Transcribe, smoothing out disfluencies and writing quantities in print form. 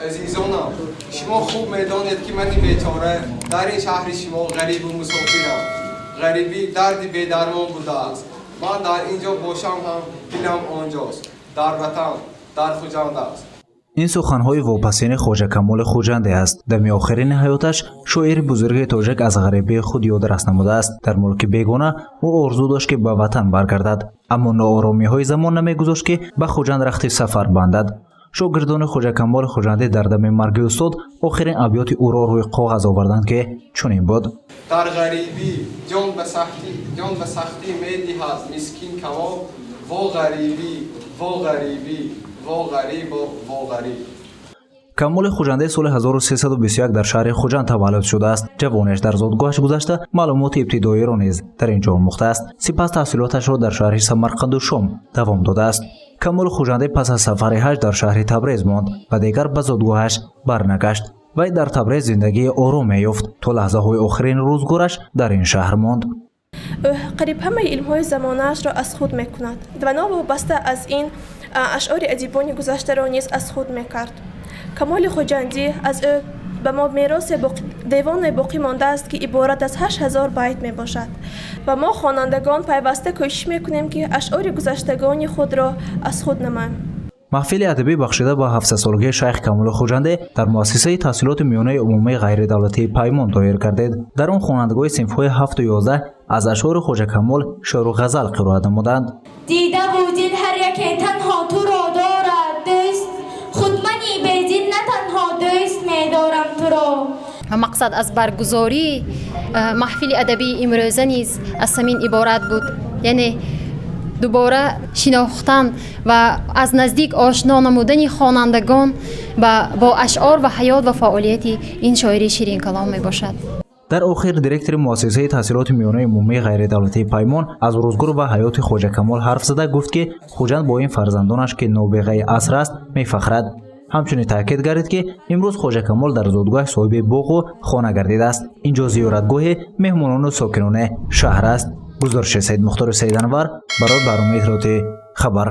Азизонам, шумо хуб медонед, ки мани бечора дар ин шаҳри шумо ғарибу мусофирам. Ғарибӣ дарди бедармон будааст. Ман дар ин ҷо бошам ҳам, дилам онҷост, дар ватан, дар Хуҷанд аст. Ин суханҳои вопасини Хоҷа Камоли Хуҷандӣ аст. Дами охирини ҳаёташ шоири бузурги тоҷик аз ғарибии худ ёдрас намудааст. Дар мулки бегона ӯ орзу дошт, ки ба ватан баргардад, аммо нооромиҳои замон намегузошт, ки ба Хуҷанд рахти сафар бандад. Шогирдони Хоҷа Камоли Хуҷандӣ дар дами марги устод охирин абёти ӯро рӯи коғаз оварданд, ки чунин буд: Дар ғарибӣ ҷон ба сахтӣ медиҳад мискин Камол. Во ғарибӣ, во ғарибӣ, во ғарибо, во ғариб. Камоли Хуҷандӣ соли 1321 дар шаҳри Хуҷанд таваллуд шудааст. Ҷавониш дар зодгоҳаш гузашта, маълумоти ибтидоиро низ дар ин ҷо омӯхтааст. Сипас таҳсилоташро дар шаҳри Самарқанду Шом давом додааст. Камоли Хуҷандӣ пас аз сафари ҳаҷ дар шаҳри Табрез монд ва дигар ба зодгоҳаш барнагашт. Вай дар Табрез зиндагии ором меёфт, то лаҳзаҳои охирини рӯзгораш дар ин шаҳр монд. Ӯ қариб ҳамаи илмҳои замонаашро аз худ мекунад ва новобаста аз ин ашъори адибони гузаштаро низ аз худ мекард. Камоли Хуҷандӣ, аз ӯ ба мо меросе, девоне боқӣ мондааст, ки иборат аз 8000 байт мебошад, ва мо, хонандагон, пайваста кӯшиш мекунем, ки ашъори гузаштагони худро аз худ намоем. Маҳфили адабӣ, бахшида ба 700-солагии шайх Камоли Хуҷандӣ, дар муассисаи таҳсилоти миёнаи умумии ғайридавлатии «Паймон» доир гардид. Дар он хонандагони синфҳои 7-у 11 аз ашъори Хоҷа Камол шеъру ғазал қироат намуданд. Дидаву дил ҳар яке танҳо туро дорад дӯст, худ мани бедил на танҳо дӯст медорам туро. Ва мақсад аз баргузории маҳфили адабии имрӯза низ аз ҳамин иборат буд, яъне дубора шинохтан ва аз наздик ошно намудани хонандагон бо ашъор ва ҳаёт ва фаъолияти ин шоири ширинкалом мебошад. Дар охир директори муассисаи таҳсилоти миёнаи умумии ғайридавлатии «Паймон» аз рӯзгор ва ҳаёти Хоҷа Камол ҳарф зада гуфт, ки Хуҷанд бо ин фарзандонаш, ки нобиғаи аср аст, мефахрад. Ҳамчунин таъкид гардид, ки имрӯз Хоҷа Камол дар зодгоҳаш соҳиби боғу хона гардидааст. Ин ҷо зиёратгоҳи меҳмонону сокинони шаҳр аст. Гузориши Саидмухтори Саиданвар барои барномаи иттилоотии «Хабар».